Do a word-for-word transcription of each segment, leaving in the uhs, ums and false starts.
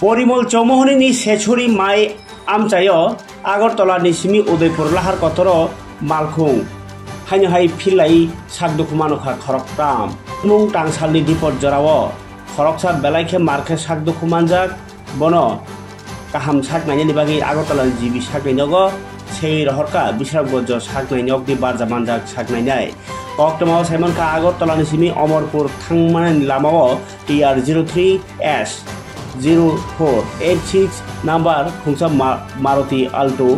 Porimol Choumohoni ni Sechuri mai amchaio Agartala ni simi Udaipur lahar kotoro malkhung. Haino hai philai sak dukhu mano kha khoroktham. Mung tangsalni dipot jorao khoroksa belai khe mar khe sak dukhu manjak. Bono kaham sak nainani bagwi Agartala ni G B sakni nogo sewi rohorkha Bisramganjo saknai nokni barja manjak sak nainai. Koktwmao saimankha Agartala ni simi Omorpur thangmani lamao T R zero three S zero four eight six number khungsa Ma-, Maruti Alto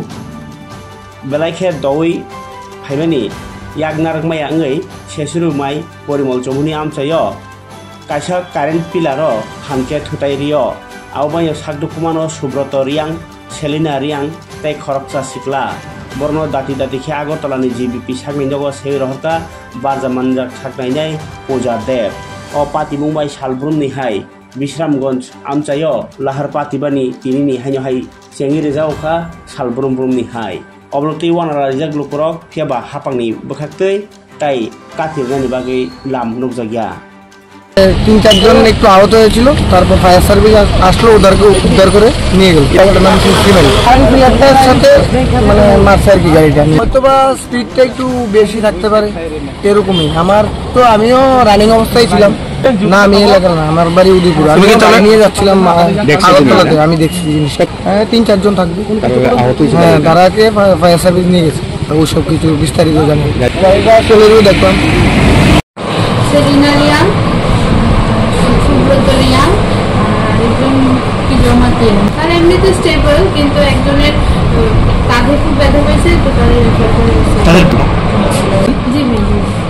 belai khe doui phaimani yak narwkmaya wngwi Sechuri mai Porimol Choumohoni amchaio kaisa current pillar o phan khe thutai rio. Abo bai sak dukhu mano Subroto Riang, Selina Riang tei khoroksa sikla. Borno dati dati khe Agartala ni G B P sakni nogo sewi rohorkha barja manjak sak nainai Puja Deb. O patimung bai salbrumni hai Bisramganj amchaio lahar patibani tinini haino hai chengwi rwjak kha salbrum brumni hai. Obolotwi uanalarijak lukurok, phiya ba hapangni bwkhaktwi tai katirnani bagwi lam nukjakya. তিন চারজন একটু আহত হয়েছিল, তারপর fire service আস-, আসলো, ওদেরকে উদ্ধার করে নিয়ে গেল। একটা নাম ছিল ফিমেল। কারেন্ট পিলারটার সাথে মানে মারছে আর কি গাড়িটা। হয়তো বা স্পিডটা একটু বেশি থাকতে পারে, এরকমই। আমার তো, আমিও রানিং অবস্থায় ছিলাম। না, আমি এলাকার না, আমার বাড়ি উদয়পুর। আমি তুমি কি গাড়ি চালা-, নিয়ে যাচ্ছিলাম, আ, দেখছো তুমি? আগরতলাতে। আমি দেখছি জিনিসটা। হ্যাঁ, তিন চারজন থাকবে। তারপরে আহত হয়েছে হ্যাঁ, তারা? তারাকে ফা-, ফায়ার সার্ভিস নিয়ে গেছে। তো ওই সব কিছু বিস্তারিত জানি। গাড়ি- গাড়িটা চলে গিয়ে দেখলাম। সেলিনা রিয়াং, সুব্রত রিয়াং, আর একজন কি জমাতি। তারা এমনিতে স্টেবল, কিন্তু একজনের, উম, কাঁধে খুব ব্যথা হয়েছে, তো তাদের রেফার করা হয়েছে। তাদের জি, জি, জি।